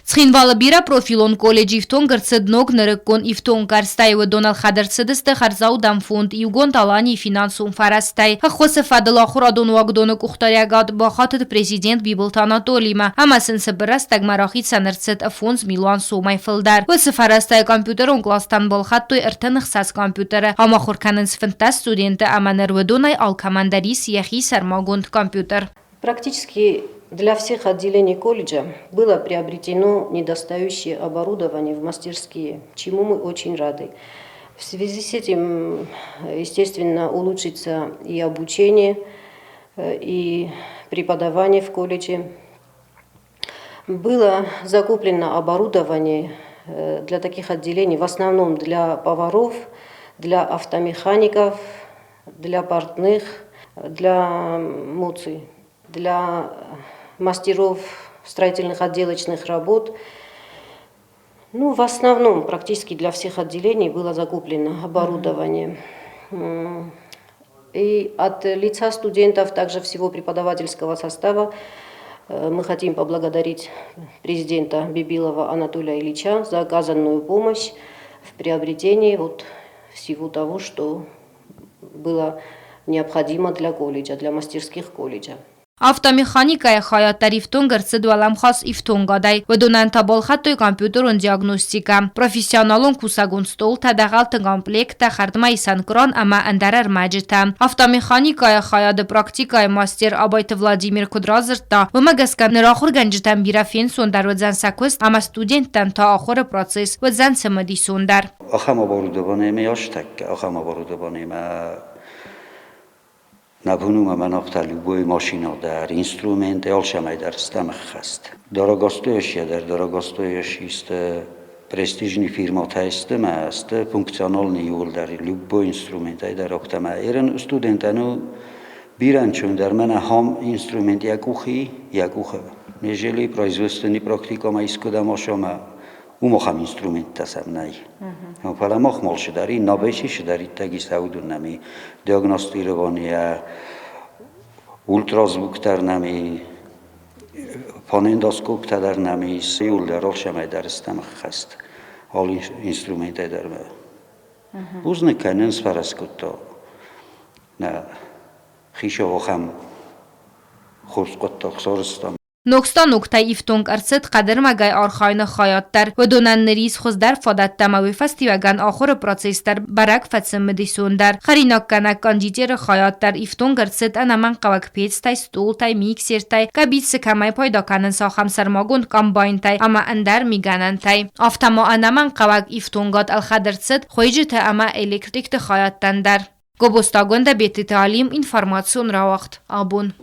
Цхинвалы бирӕпрофилон колледж ифтонг ӕрцыд ног нырыккон ифтонггӕрзтӕй. Уыдон ӕлхӕд ӕрцыдысты хӕрзаудӕн фонд Иугонд Аланийы финансон фӕрӕзтӕй. Ӕххуысы фӕдыл ахуырадон уагдоны къухдариӕгад бахатыд президент Бибылты Анатолимӕ ӕмӕ сын цыбыр рӕстӕгмӕ рахицӕн ӕрцыд 5 милуан сомӕй фылдӕр. Уыцы фӕрӕзтӕй компьютерон къластӕн балхӕдтой 36 компьютеры. Ам ахуыр кӕнынц 15 студенты ӕмӕ ныр уыдонӕй алкӕмӕн дӕр ис йӕхи сӕрмагонд компьютер. Практически для всех отделений колледжа было приобретено недостающее оборудование в мастерские, чему мы очень рады. В связи с этим, естественно, улучшится и обучение, и преподавание в колледже. Было закуплено оборудование для таких отделений, в основном для поваров, для автомехаников, для портных, для муций, для мастеров строительных отделочных работ. Ну, в основном, практически для всех отделений было закуплено оборудование. И от лица студентов, также всего преподавательского состава, мы хотим поблагодарить президента Бибилова Анатолия Ильича за оказанную помощь в приобретении вот всего того, что было необходимо для колледжа, для мастерских колледжа. Автомеханикӕйы хайад дӕр ифтонг ӕрцыд уӕлӕмхас ифтонгадӕй. Уыдонӕн та балхӕдтой компьютерон диагностикӕ, профессионалон кусӕгон стъолтӕ, дӕгъӕлты комплекттӕ, хӕрдмӕисӕн кран ӕмӕ ӕндӕр ӕрмӕджытӕ. Автомеханикӕйы хайады практикӕйы мастер Абайты Владимир куыд радзырдта, уымӕ гӕсгӕ ныр ахуыргӕнджытӕн бирӕ фенцондӕр уыдзӕн сӕ куыст ӕмӕ студенттӕн та ахуыры процесс уыдзӕн цымыдисондӕр. Ахӕм оборудованиемӕ астӕккӕ, ахӕм оборудованиемӕ нӕ бон у ӕмӕ нӕхтӕ любой машина дӕр, инструмент алцӕмӕй дӕр стӕм ӕххӕст. Дорогостоящие дӕр дорогостоящие сты, престижный фирмӕтӕ сты мӕ сты функциональный иууылдӕр любой инструментӕй дӕр ӕхтӕмӕ. Ерын студентӕн у бирӕ ӕнцондӕр мӕнӕ ахӕм инструмент йӕ къухы, йӕ къухы. Нежели производственный практикӕмӕ искуыдӕм асамӕ уым ахӕм инструменттӕ сӕм нӕй. Фӕлӕ мах малшыдари, набеси шыдариттӕги сӕудун нӕми диагностирование, ультразвук дӕр нӕми, фонендоскоптӕ дӕр нӕми, иууылдӕр алцӕмӕй дӕр стӕм ӕххӕст, алы инструментӕй дӕр. Бузныг кӕнын сфӕрӕз кодта нӕ хицау ахӕм хорз хъуыддаг сарӕзта. Ног станоктӕй ифтонг ӕрцыд хъӕдӕрмӕгӕй архайыны хайад дӕр. Уыдонӕн ныр ис хуыздӕр фадӕттӕ ӕмӕ уый фӕстиуӕгӕн ахуыры процесс дӕр бӕрӕг фӕцымыдисондӕр. Хӕринаггӕнӕг кондитеры хайад дӕр ифтонг ӕрцыд ӕнӕмӕнгхъӕуӕг пецтӕй, стъолтӕй, миксертӕй, къӕбицы кӕмӕй пайда кӕнынц, ахӕм сӕрмагонд комбайнтӕй ӕмӕ ӕндӕр мигӕнӕнтӕй. Афтӕ ма ӕнӕмӕнгхъӕуӕг ифтонгад ӕлхӕд ӕрцыд хуыйджыты ӕмӕ электрикты хайадтӕн дӕр. Гобозты Агуындӕ, Бететы Алим, информацион рауагъд. Абон.